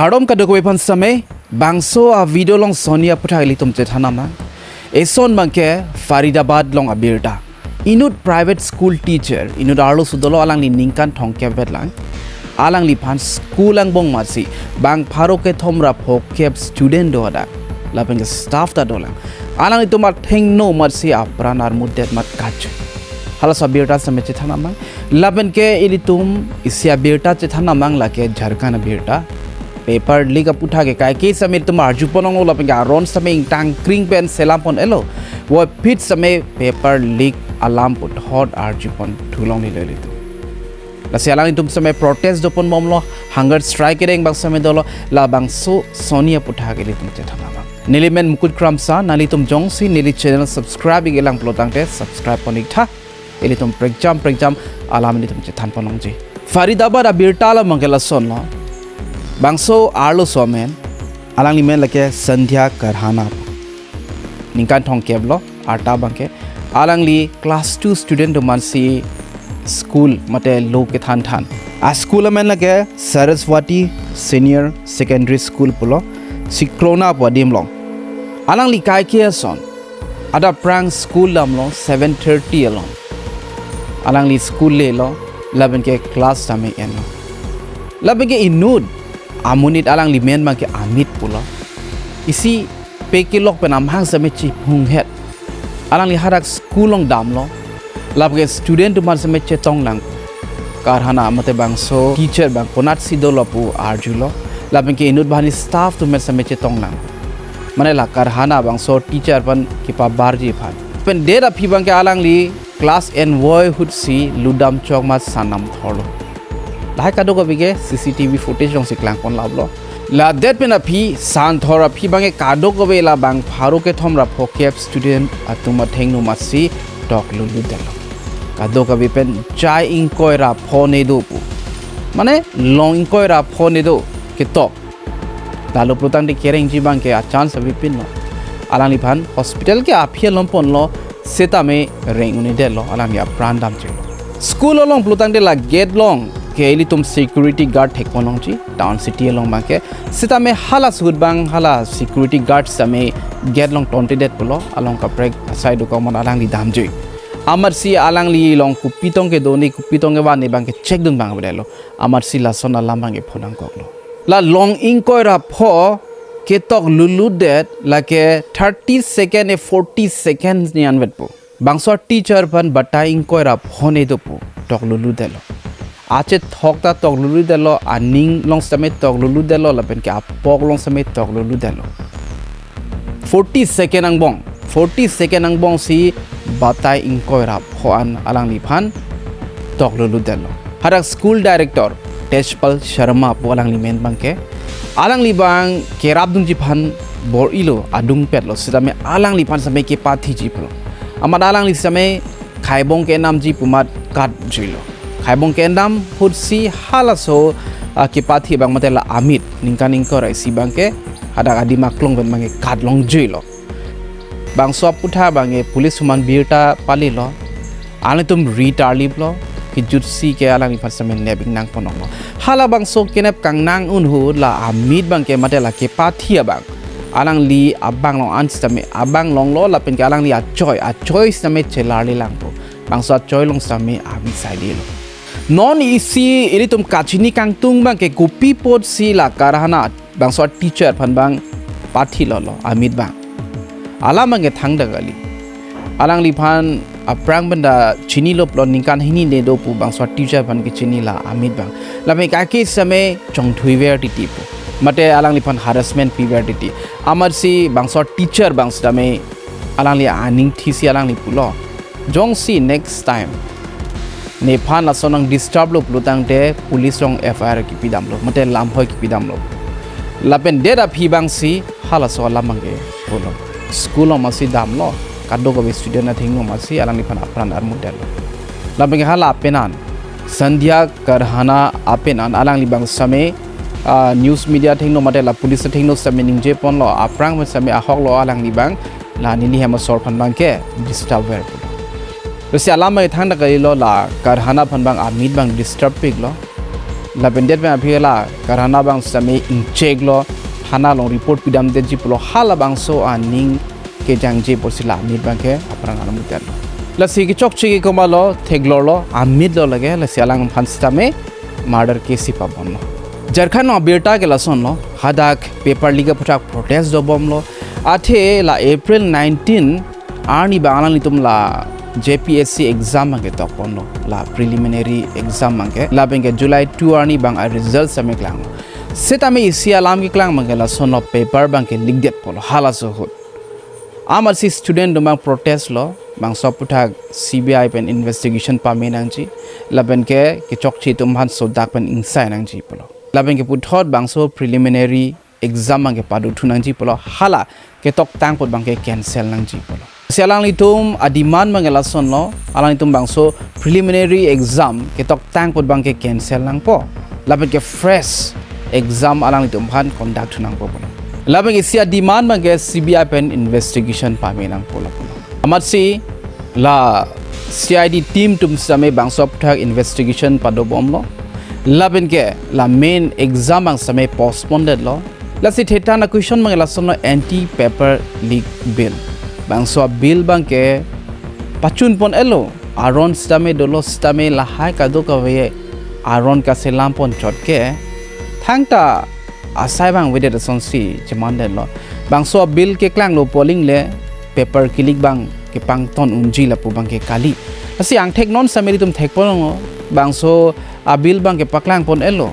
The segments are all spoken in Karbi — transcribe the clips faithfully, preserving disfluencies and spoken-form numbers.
Kardom kadokave aphan sitame, bangso a video along soni aputhak ilitum chethan nangmang. Eson abangke Faridabad along abirta. Inut private school teacher, inut arloso dolo, alangli ningkan thomkep vetlang. Alangliphan school angbong masi bang pharo kethom ra phokep student do hadak. Lapen ke staff ta dolang. Alanglitum athengno masi apran armudet mat kachoi. Halaso abirta sitame chethan nangmang. Lapen ke ilitum isi abirta chethan nangmang, lake Jharkhand abirta. Paper leak aputhak ke kaike sitame ilitum arjupon longlo, lapen ke aron sitame ingtang kring pen selam pon-etlo. Voiphit sitame paper leak alam puthot arjupon thulonglelo ilitum. Lasi alanglitum sitame protest dopon bomlo, hunger strike kedeng abang sitame dolo, labangso soni aputhak ilitum chethan nangmang. Neli men Mukut Kramsa, nanglitum jongsi neli channel subscribe ik-elang pulo tangte subscribe pon-iktha. Ilitum prekjam prekjam alam ilitum chethan pon longji. Faridabad abirta alam abangke lasonlo. Bangso arloso amen, alangli men lake Sandhya Karhana. Ningkan thomkep lo, arta abangke. Alangli class two student do masi school mate lo kethan than. A school amen lake Saraswati Senior Secondary School pulo, Sikrona pu adim along. Alangli kaike ason, adap aphrang school damlo seven thirty along. Alangli school lelo, lapen ke class sitame enlo. Lapen ke inut amonit, alangli men abangke Amit pulo. Isi pe kelok pen amahang sitame chiphunghet. Alangli hadak school along damlo. Lapen ke student atum sitame chetonglang. Karhana mate bangso teacher abang konatsi dolo pu arjulo. Lapen ke inut banghini staff atum sitame chetonglang. Mane la Karhana bangso teacher aphan kepabarji aphan. Pen det aphi abangke alangli class envoi ahutsi ludam chok ma sanam thorlo. Lahai kadokave ke C C T V footage alongsi klang pon laplo. La det pen aphi, santhor aphi abangke kadokave la bang pharo kethom ra phokep student atum athengno masi tok luludetlo. Kadokave pen chai ingkoi ra phone do pu. Mane long ingkoi ra phone do ketok. Lalo pulo tangte kerengji abangke a chance avepinlo. Alangliphan hospital ke aphi alom ponlo, sitame reng un-edetlo, alangli apran damchelo. School along pulo tangte la gate along ke ilitum security guard thek pon longji, town city along abangke. Sitame hala ahut abang hala security guard sitame gate along tontedet pulo, along kaprek asai do komon alangli damjui. Amatsi alangli along kopi tong kedo ne kopi tong kevan ne abangke check dun abang avedetlo. Amatsi lason alam abangke pho nangkoklo. La long ingkoi ra pho ketok luludet lake thirty second e forty seconds ni anvetpo. Bangso teacher aphan batai ingkoi ra phone do pu tok luludetlo. Achethok ta tok luludetlo, aning along sitame tok luludetlo, lapen ke apok along sitame tok luludetlo. Forty second angbong, forty second angbongsi batai ingkoi ra pho an alangliphan tok luludetlo. Hadak school director Tejpal Sharma pu alangli men abangke. Alangli abang kerapdunji aphan bor-ilo, adungpetlo, sitame alangliphan sitame kepathiji pulo. Amat alangli sitame khaibong ke-endamji pu amat katjuilo. Khaibong ke-endam ahutsi halaso, ah, kepathi abang mate la Amit, ningkan ingkoi ra isi abangke, hadak adim aklong pen abangke katlongjuilo. Bangso aputhak abangke police atum an birta palilo. Alanglitum ri tarliplo, kejutsi ke alangliphan sitame nep ingnang pon longlo. Halabangso kenep kangnang ahut la Amit abangke mate la kepathi abang, alangli abang along an sitame abang longlo, lapen ke alangli achoi, achoi sitame chelarlelangpo. Bangso achoi along sitame Amit saidelo. Non isi ilitum kachini kangtung abangke kopi apotsi la Karhana bangso teacher aphan abang pathilolo Amit abang. Alam abangke thangta kali. Alangliphan aphrang pen ta chinilo pulo, ningkan hini ne do pu bangso teacher aphan kechini la Amit abang. Lapen kaike sitame chongthuiver titi pu. Mate alangliphan harassment piver titi. Amatsi bangso teacher abang sitame alangli aning thisi alangli pulo, jongsi next time nephan lason nang disturb lo pulo tangte police along F I R kipidamlo, mate lamhoi kipidamlo. Lapen det aphi abangsi halaso alam abangke pulo. School along masi damlo, kadokave student athengno masi alangliphan apran armudetlo. Lapen ke hala apenan, Sandhya Karhana apenan alangli abang sitame, ah, news media athengno mate la police athengno sitame ningje ponlo, aphrang pen sitame ahoklo alangli abang, la neli hem asor aphan abangke disturb ver pulo. Lasi alam abangke thangta kalilo, la Karhana aphan abang Amit abang disturb piklo. Lapen det pen aphi la karana abang sitame ingchek lo, thana along report pidamdetji pulo, halabangso aning kejangje pusi la amit abangke aphrang alam mutan. Lasi kechokche ke komatlo, theklorlo, amitlo lake, lasi alang aphan sitame murder case si pabonlo. Jharkhand along abirta ke lasonlo, hadak paper leak aphuthak protest dobomlo. Athe la April nineteen arni abang alanglitum la J P S C exam abangke tokponlo, la preliminary exam abangke. Lapenke July two arni abang a result sitame klanglo. Sitame isi alam keklang abangke lasonlo, paper abangke leak detpolo, halaso ahut. Amatsi student atum abang protest lo, bangso aphuthak C B I pen investigation pame nangji, lapenke kechokche atum aphan sodak pen ingsai nangji pulo. Lapenke puthot bangso preliminary exam abangke pado thu nangji pulo, hala ketoktang apot abangke cancel nangji pulo. Si alanglitum ademand abangke lasonlo, alanglitum bangso preliminary exam ketoktang apot abangke cancel nangpo, lapenke fresh exam alanglitum aphan conduct thu nangpo pulo. Lapenke isi ademand abangke C B I pen investigation pame nangpo lapulo. Amatsi la C I D team atum sitame bangso aphuthak investigation padobomlo. Lapenke la main exam abang sitame postpone detlo. Lasi thethan a-question abang lasonlo, anti paper leak bill. Bangso a-bill abangke pachunpon-etlo. Aron sitame dolo, sitame lahai kadokave aron kaselampon chot ke thangta asai abang avedet asonsi chemandetlo. Bangso a-bill keklanglo pu aling le paper ke-leak abang kepangton unji lapu abangke kali. Lasi angthek non sitame ilitum thekponlonglo, bangso a-bill abangke paklangpon-etlo,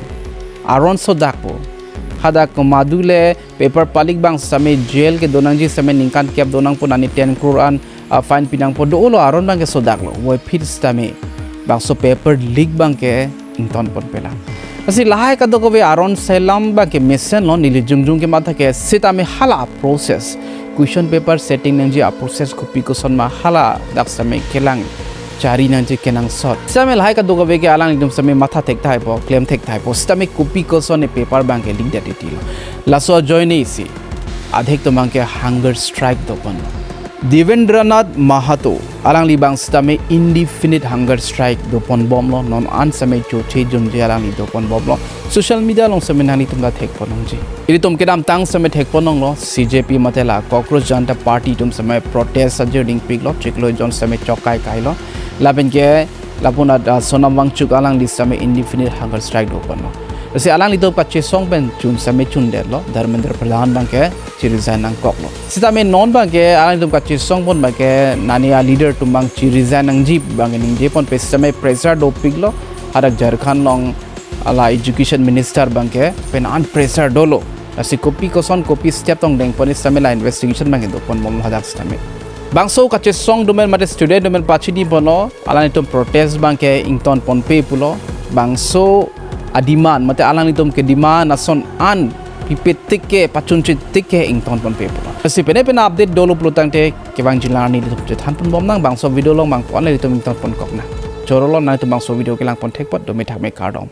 aron sodakpo. Hadak komat do le paper pa-leak abang sitame jail kedo nangji, sitame ningkan kep do nangpo, ani ten crore an, ah, fine pi nangpo, dolo, aron abangke sodaklo. Puvoiphit sitame bangso paper leak abangke ingtonponpelang. Lasi lahai kadokave aron selam abangke mesenlo, neli jongjong kematha ke, sitame hala a-process, question paper setting nangji a-process kopi koson ma, haladak sitame kelang chari nangji kenangsot. Sitame lahai kadokave ke alanglitum sitame matha thekthaipo, klem thekthaipo, sitame kopi koson e paper abangke leak det titilo. Laso ajoine si adhek atum abangke hunger strike dopon. Devendranath Mahato, alangli abang sitame indefinite hunger strike doponbomlo, non an sitame choche junje alangli doponbomlo. Social media along sitame nanglitum ta thekponlongji. Ilitum kedamtang sitame thekponlonglo, C J P mate la Cockroach Janta Party atum sitame protest ajir dingpiklo, chiklo jon sitame chok kaikailo. Lapenke lapu-an, ah, Sonam Wangchuk alangli sitame indefinite hunger strike doponlo. Lasi alanglitum kachesong pen chun sitame chundetlo, Dharmendra Pradhan abangke chi-resign nangkoklo. Sitame non abangke alanglitum kachesongpon abangke nani a-leader atum abang chi-resign nangji abangke ningjeponpe sitame pressure dopiklo, hadak Jharkhand along la education minister abangke pen an pressure dolo. Lasi kopi koson kopi step tong dengpon sitame la investigation abangke doponbomlo hadak sitame. Bangso kachesong atum pen mate student atum pen pachiniponlo, alanglitum protest abangke ingtonponpe pulo. Bangso a-demand mate alanglitum ke-demand ason an pipe tik ke, pachunche tik ke ingtonponpe pulo. Lasi pene pene update dolo pulo tangte kevang jilang arni ilitum chethanponbomnang, bangso video along abang pon ilitum ingtonponkoknang. Chorolo, nanglitum bangso video kelangpon thekpot, dome thakme, kardom.